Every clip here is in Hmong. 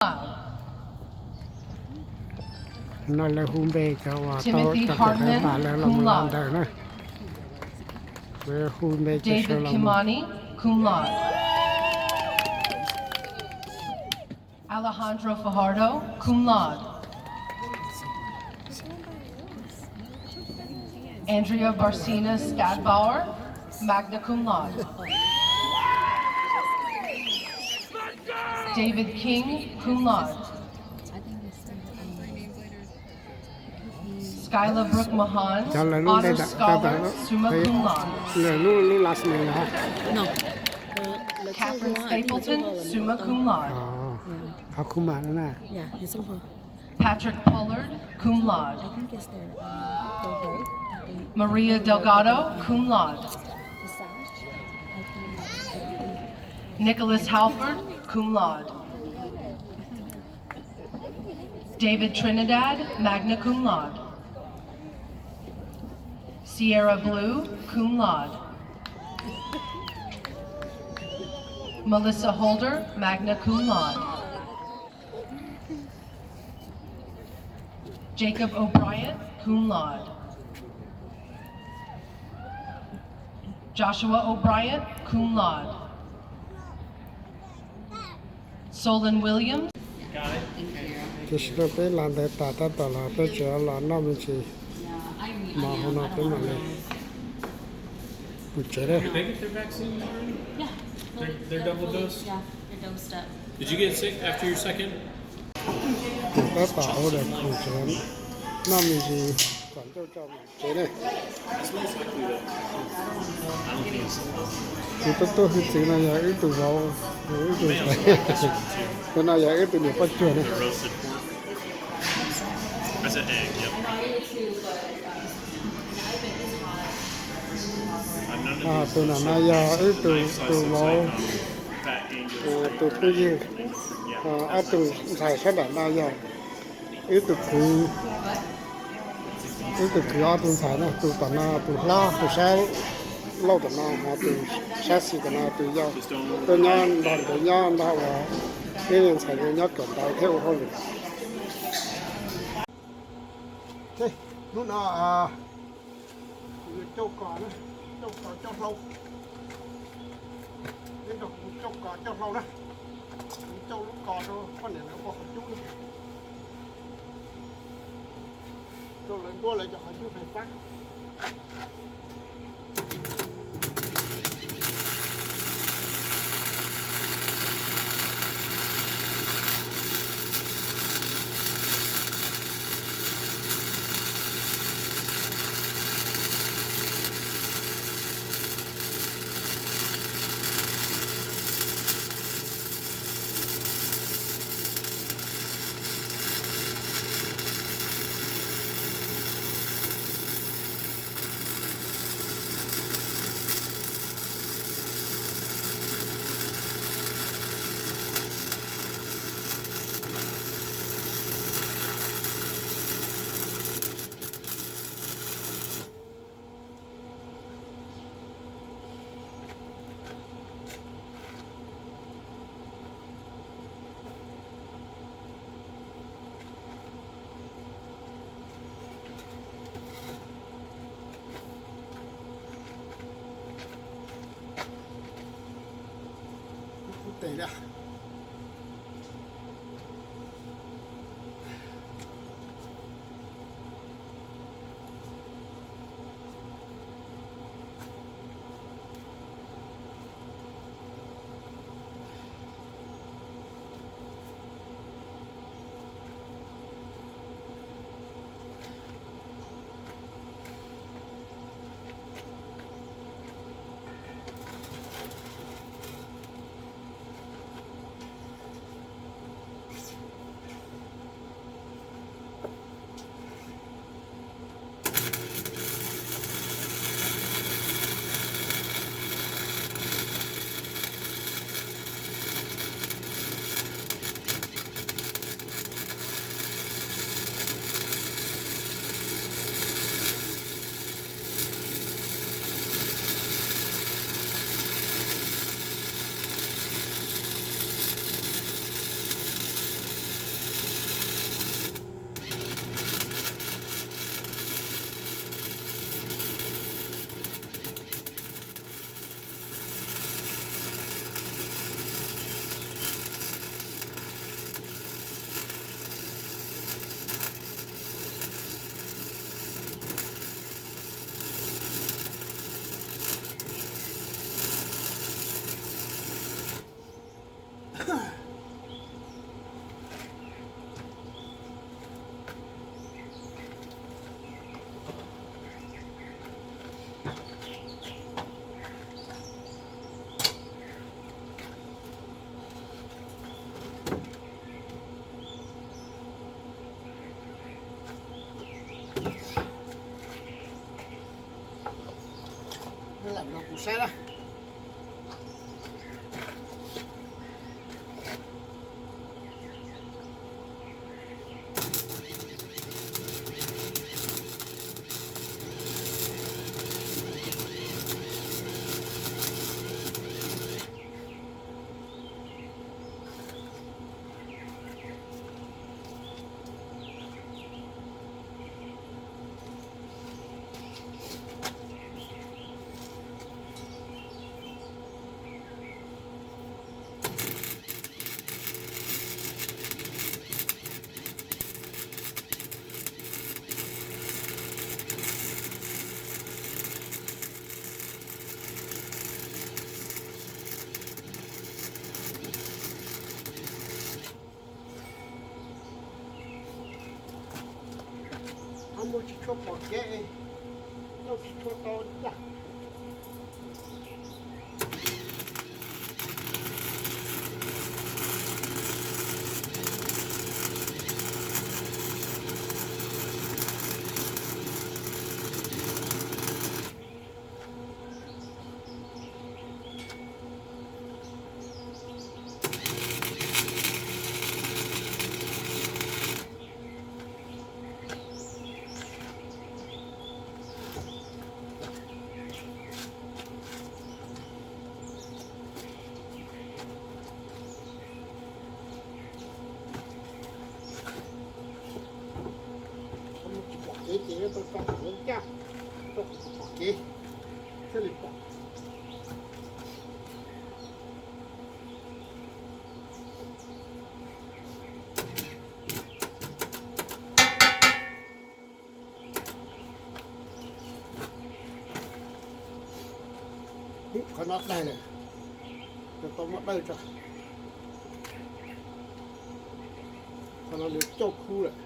No lawv hu npe cov uas tau Timothy tau Hartman, tawm ntawv na. Lawv hu npe cov David sawv los. Kimani, cum laude. Alejandro Fajardo, cum laude. Andrea Barcina Stadbauer, magna cum laude. David King, cum laude. Skyla Brooke Mahan, honor scholar, summa cum laude. Lub last name no. Catherine Stapleton, summa cum laude. Patrick Pollard, cum laude. Maria Delgado, cum laude. Nicholas Halford, cum laude. David Trinidad, magna cum laude. Sierra Blue, cum laude. Melissa Holder, magna cum laude. Jacob O'Brien, cum laude. Joshua O'Brien, cum laude. Solon Williams. Tam sim no peb las ntawv tas tab tom los peb tseem los noj me ntsis mov hauv no peb mam li pus tsev na. Tab tom ua daim khum tsev, noj me ntsis kom ncauj tso mam tsev ne. Tus tuaj tuaj hwj txwv no yog wb tus vauv, wb tus ntxhais. Tus no yog wb tus niam poj cuag ne. Tus no no yog wb tus, tus vauv, tus phooj ywg. Ob tug ntxhais sab nram no yog wb tus kwv, wb tus kwv ob tug ntxhais na, tus tom no tus hlob, tus sab laug tom no, ho tus sab xis tom no tus yau, tuaj nyob nrog nkawd nyob nrog uas wb ntxhais nkawd nyob kawm ntawv thiab ua hauj lwm. Hnub no kuv yuav cauj kos, cauj kos cauj hlau. Neb nrog kuv cauj kos cauj hlau na. Kuv cauj lub kos rau poj niam lawv ua qhov cub na. Rau lawv npuab lawv cov qhov cub fais fab. Saib na. Muaj tsis tshua pom kev, tsis tshua tau li cas. Tsis pom kev ces tau tso tom lub caj, tau pom kev thiaj li pom. Qhov no daig lawm, tau muab dawj tso. Qhov no lawv coj khub lawm.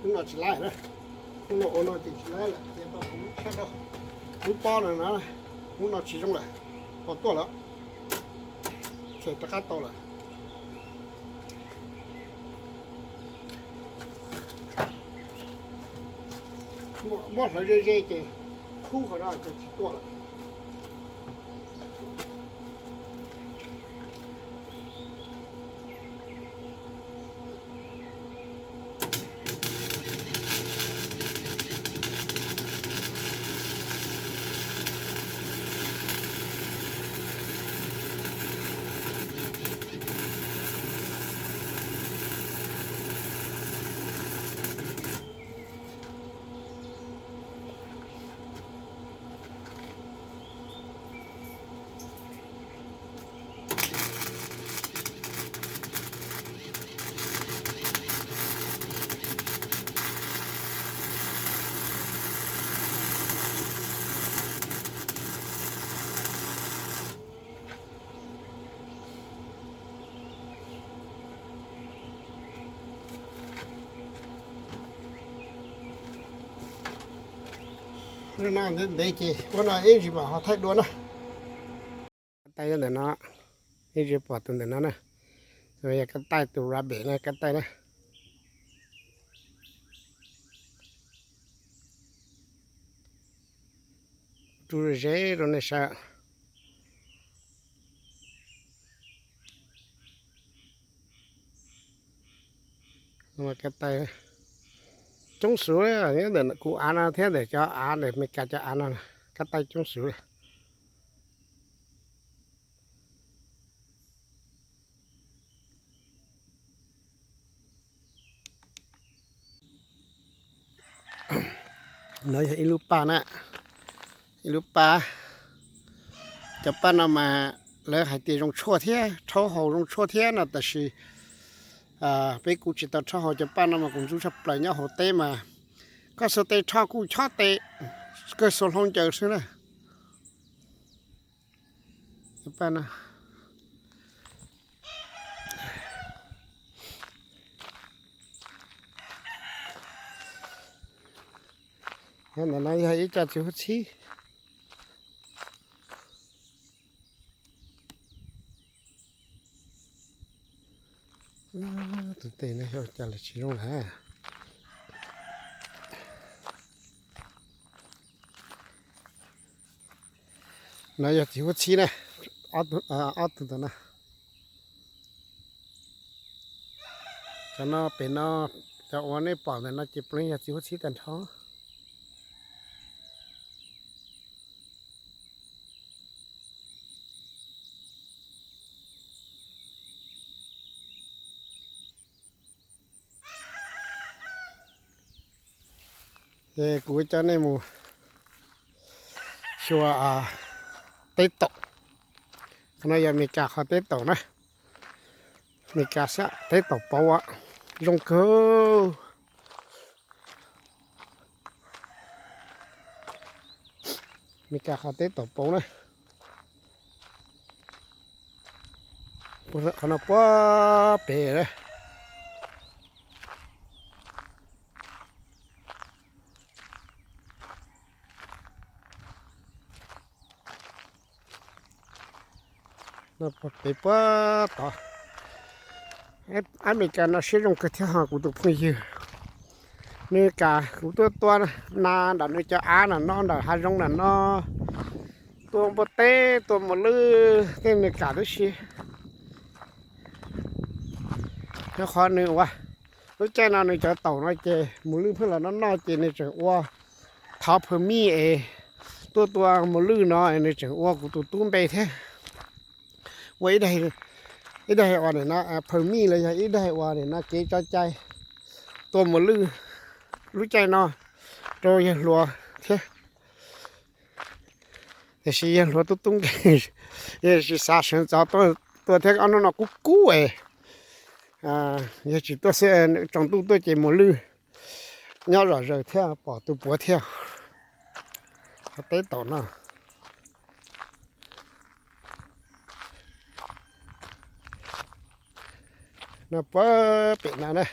Hnub no tsis laib na, hnub no ua no ces tsis laib lawm, ces tau kuv tshaj rau lub pob no na, hnub no tsis zoo lawm, pos tuaj lawm, tsis rov qab tau lawm. Muab hlawv ze ze ces khub qhov no ces tsis tuaj lawm. Lub no ntev ntev ces ua no ib ntsis mam ho thaij dua na. Kab taij ntawm no, ib ntsis pom tus ntawm no na. Yog kab taij tus rabbit na, kab taij na. Tsuj ze rau nej saib. Kab taij coob xwb, nyob ntawm kuv av no thiab ntawm cov av ntawm Meskas cov av no, kab taij coob xwb. No yog ib lub paj na, ib lub paj. Cov paj no mas lawv hais tias zoo tshuaj thiab rhaub haus zoo tshuaj thiab no, tab sis peb kuj tsis tau rhaub haus cov paj no mas kuv ntxub tshaj plaws nyob hauv teb mas koj xuas tes rho kuj chob tes, kawg xuas hlau ncaws xwb na. Cov paj no Ntawm no yog ib co txiv huab txhib. Tus tej no yog cas los tsis zoo lawm. No yog txiv huab txhib na, ob tug ntawm no. Cov no pem no, cov uas nej pom ntawm no ces puav leej yog txiv huab txhib tag nrho. Ces kuv coj nej mus xyuas teb taum. Qhov no yog Amelikas qhov teb taum na. Amelikas xab teb taum pauv zoo kawg. Amelikas qhov teb taum pauv na. Qhov no puag pem. Pem puag tod. Amelikas no siab zoo kawg thiab ho kuv tus phooj ywg. Nws kam kuv tuaj tua nas ntawm nws cov av ntawm no, ntawm hav zoov ntawm no, tua npua teb, tua mus lwj tej nws kam tib si. Rau qhov nws ua lub caij no nws cov taum no ces mus lwj pheej los noj noj ces nws tseem ua thov permit es tuaj tua mus lwj no es nws tseem ua kuv tus tub npe thiab. Ua ib daim, ib daim uas nim no permit los yog ib daim uas nim no kev tso cai tua mus lwj lub caij no rau yawg hluas thiab. Tiam sis yawg hluas tub tub nkeeg, yog tsis xav sawv ntxov tua thiab, ob hnub no kub kub es. Yog tsis tuaj xwb, tsaus ntuj tuaj ces mus lwj nyob zom zaws thiab pom tus puav thiab. Qhov teb taum no, no puag pem no na.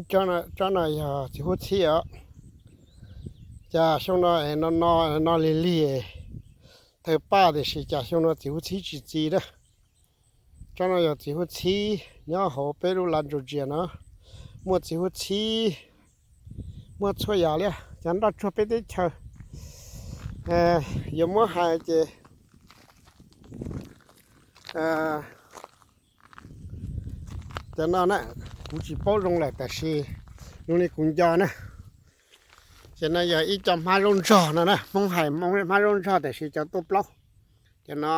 Tsob no yog txiv huab txhib os. Cas xyoo no no no lig lig tawg paj tiam sis cas xyoo no txiv huab txhib tsis txi na. Tsob no yog txiv huab txhib nyob hauv peb lub lav Georgia no. Muaj txiv huab txhib, muaj txhua yam li cov nroj tsuag peb teb chaws. Yuav muab hais ces cov no na, kuv tsis paub zoo lawm tab sis zoo li kuv nco na, ces no yog ib co hmab zaub ntsog no na, Hmoob hais hmab zaub ntsog tab sis cov tuaj plaub, cov no,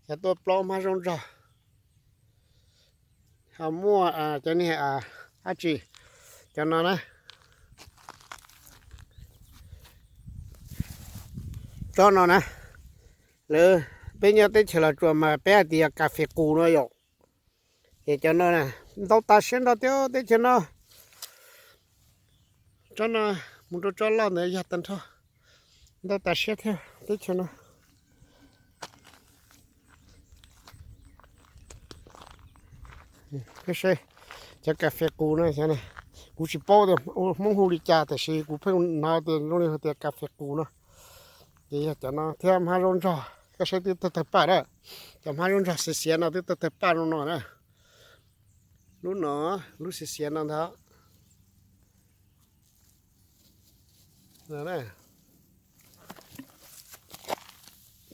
cov tuaj plaub hmab zaub ntsog. Ho muaj cov niag dab tsi, cov no na, tsob no na, lawv, peb nyob teb chaws Los Tsuas mas peb hais tias kas fes qus no yom. Ces cov no ntau tas siab nrog thiab teb chaws no. Tsob no mus rau tsob loj ntawd yog tag nrho, ntau tas siab thiab teb chaws no. Cov kas fes qus no, kuv tsis paub tias Hmoob hu li cas tab sis kuv pheej hnov tias zoo li hais tias kas fes qus no. Ces yog cov no thiab hmab zaub ntsog, koj saib twb tawg tawg paj na. Cov hmab zaub ntsog xiav xiav no twb tawg tawg paj no no na. Lub no, lub xiav xiav no ntag.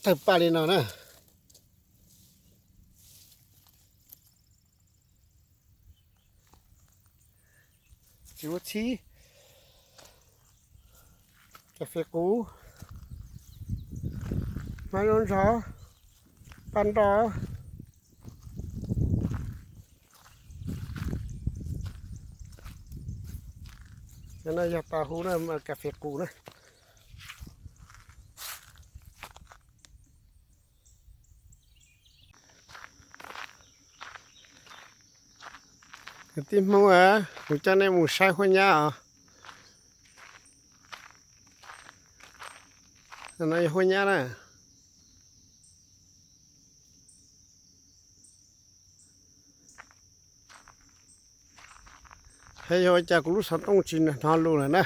Tawg paj li no na. Txiv huab txhib, kas fes qus, hmab zaub ntsog, paj nroj. Cov no yog tas hu na, kas fes qus na. Kwv tij Hmoob, kuv coj nej mus saib huab nyab os. No yog huab nyab na. Thiab yog ua cas kuv lub xov tooj tsis hnov lus lawm na.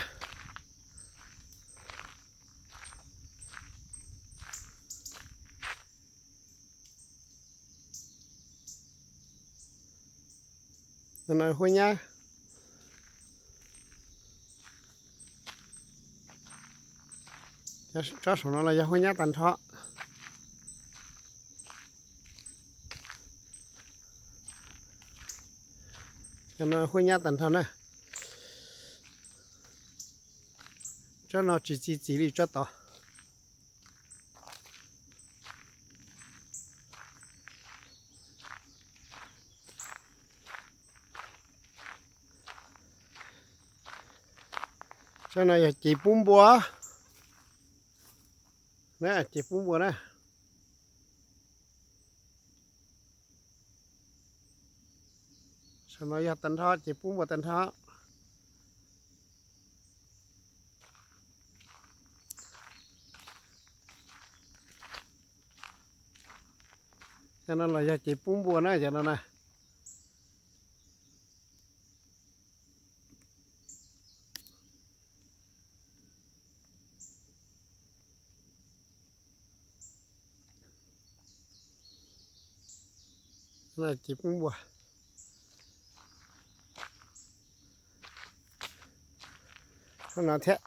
No huab nyab. Tsob saum no los yog huab nyab tag nrho. Cov no huab nyab tag nrho na. Tsob no tsis txi txiv li tsob tod. Tsob no yog cev pub npua. Na, cev pub npua na. Saum no yog tag nrho, cev pub npua tag nrho. Cov no los yog cev pub npua na, cov no na. Cev pub npua. No thiab.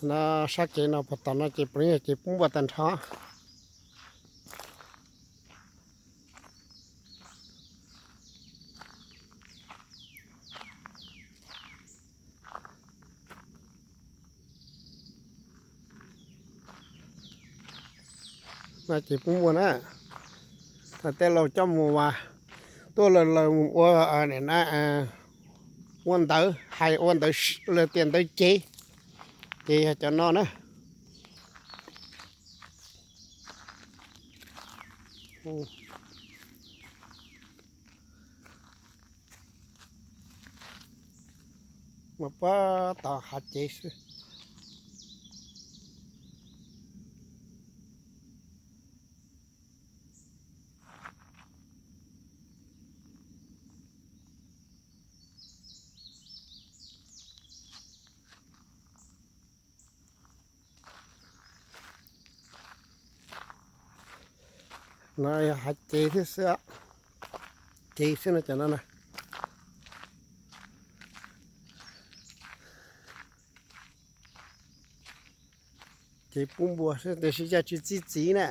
No sab kev no puag tom no ces puav leej yog cev pub npua tag nrho. No ces pub npua na. Thaum tej laus coj mus as, tuaj lawm lawm mus ua, na, ua ntawv, hais ua ntawv, lawv tias ntawv cev, ces yog cov no na. Mas puag tom hav cev xwb. No yog hav cev thiab xwb, cev xwb no cov no na. Cev pub npua xwb tiam sis cas tsis txi txiv na.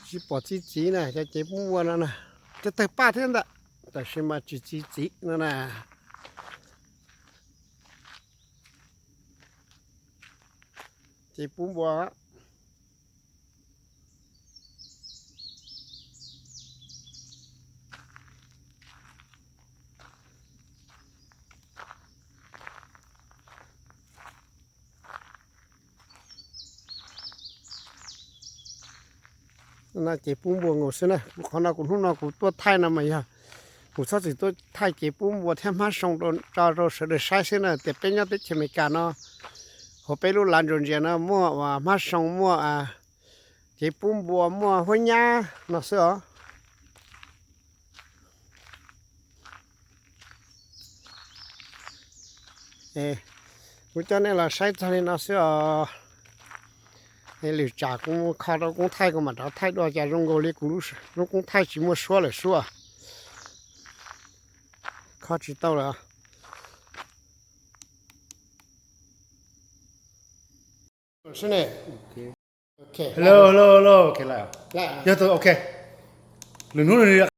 Tsis pom txi txiv na, cov cev pub npua no na. Cov tawg paj thiab ntawd, tab sis mas tsis txi txiv no na. Cev pub npua. No cev pub npua nkaus xwb na. Kuv qhov no kuv hnub no kuv tuaj thaij no mas yog kuv txhob txwm tuaj thaij cev pub npua thiab hmab soo tso rau sawv daws saib xwb na, tias peb nyob teb chaws Amelikas no, hauv peb lub lav ntsuas ntsia no muaj hmab soo, muaj cev pub npua, muaj huab nyab no xwb os. Kuv coj nej los saib txog li no xwb os. Lwm tsam kuv kho rau koob thaij kuv mam rov thaij dua cas zoo nkaus li kuv lub koob thaij tsis muaj suab lawm suab. Kho tsis tau lawm. Hello, hello, hello. Yog tus, ok. Lwm hnub